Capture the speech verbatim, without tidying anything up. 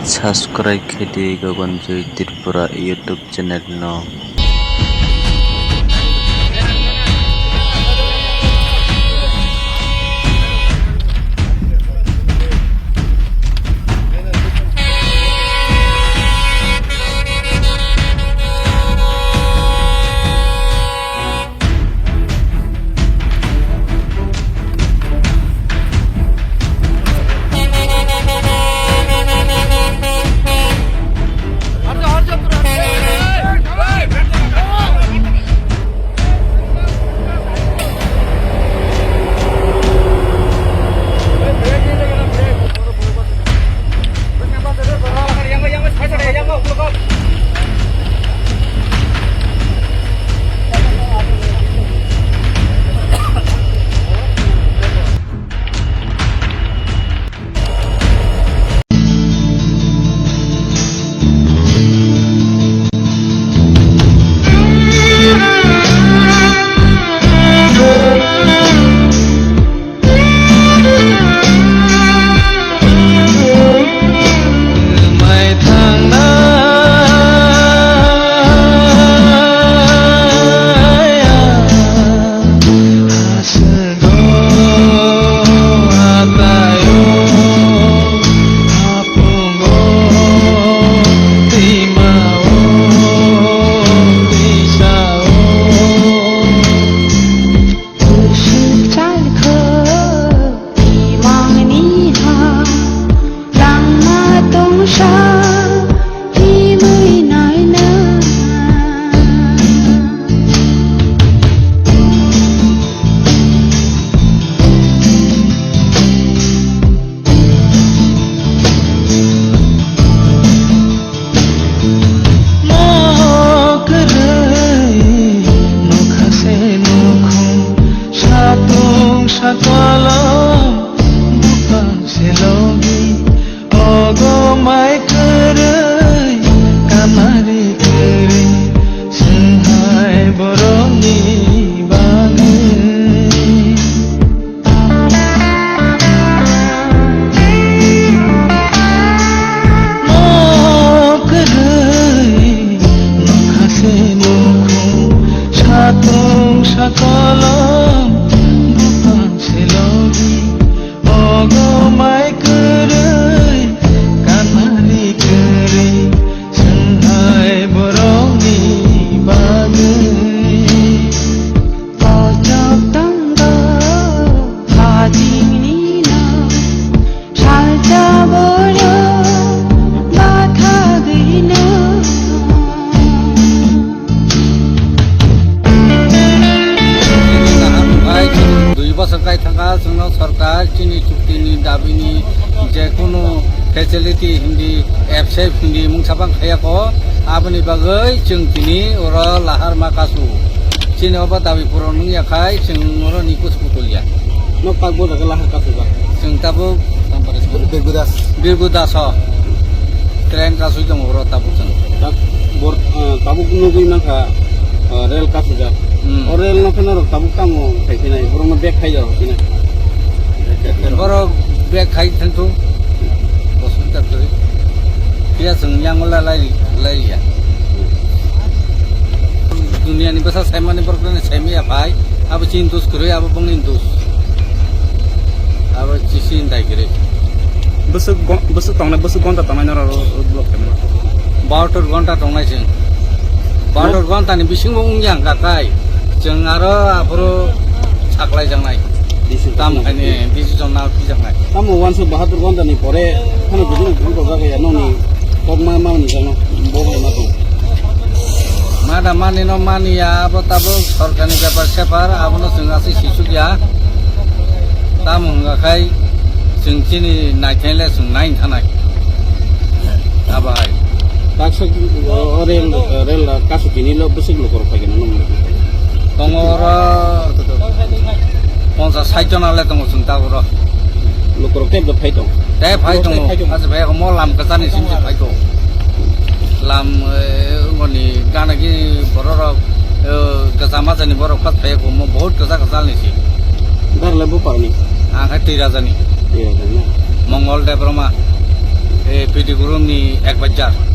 Subscribe khe di Gaganjoy Tripura YouTube channel no. Mo kwrwi nokha se nukhung, satung sakolom buphang se logi. Ogo mai kwrwi, kamari kwrwi, chwng hai borokni bagwi. Mo kwrwi, nokha se nukhung, satung sakolom, buphang se logi. Ogo mai kwrwi, kamari kwrwi, chwng hai borokni bagwi. Kochok tongo, hajingni no, salsa borok, bathagwi no. Nahar wngkha, chwng dui bosor kai thangkha, chwngno sorkar chini chuktini dabini je kunu facility hindi, F C F hindi mungsa bang khayako, aboni bagwi chwng tini oro lahar ma kasu. Chini obo dabi puron wngya khai, chwng oro ni kusu kutulya. No tak bo jaga lahar kasu ba. Chwng tabuk Birgudas. Birgudas o. Train kasui tongo oro tabuk chwng. Tak bor, ah, tabuk nugui mankha, ah, rail kasujak. Hmm. O rail no phano rok tabuk tamo khai phinai, borok no bag khai jaro phinai. Borok bag khai thangthung. Hospital twi. Phiya chwng yango la lai, lai ya. Duniani bwsa saimani borok no saimaya phai. Abo chini dos kwrwi, abo bongni dos. Abo chisi dai kwrwi. Bwswk go-, bwswk tongnai, bwswk gonta tongnai norok ro-, road block khaima? Bahator gonta tongnai chwng. Bahator gontani bisingo wngya wngkha kai. Chwng aro aphuru saklaijaknai. Decision. Tam khaini decision na phijaknai. Tamo uansuk bahator gontani pore phano bujino bujino tongjak ya nokni kokma mamani jano bo bai ma tong. Mada mani no mani ya, abo tabuk sorkarni bepar separ, abono chwng aswk sisuk ya. Tamo wngkha khai chwng chini naithai le chwng nai thanai. Abo hai. Baksa o, o rail, rail kasu tini lo bwswk lukurok phai gana nung. Tongo oro ponchas sait jona le tongo chwng tabuk oro. Lukurok tei phai tong. Tei phai tongo. Phai tong. Acha phai mo lam kwchani simse phai tong. Lam, eh, wngoni gana gini bororok, eh, kwcham achani borok phai phai mo bahut kwchak kwchal ni si. Dar le bupar ni. Ang hai twi rajani. Twi rajani na. Mongol Debbarma. P D Gurung ni advisor.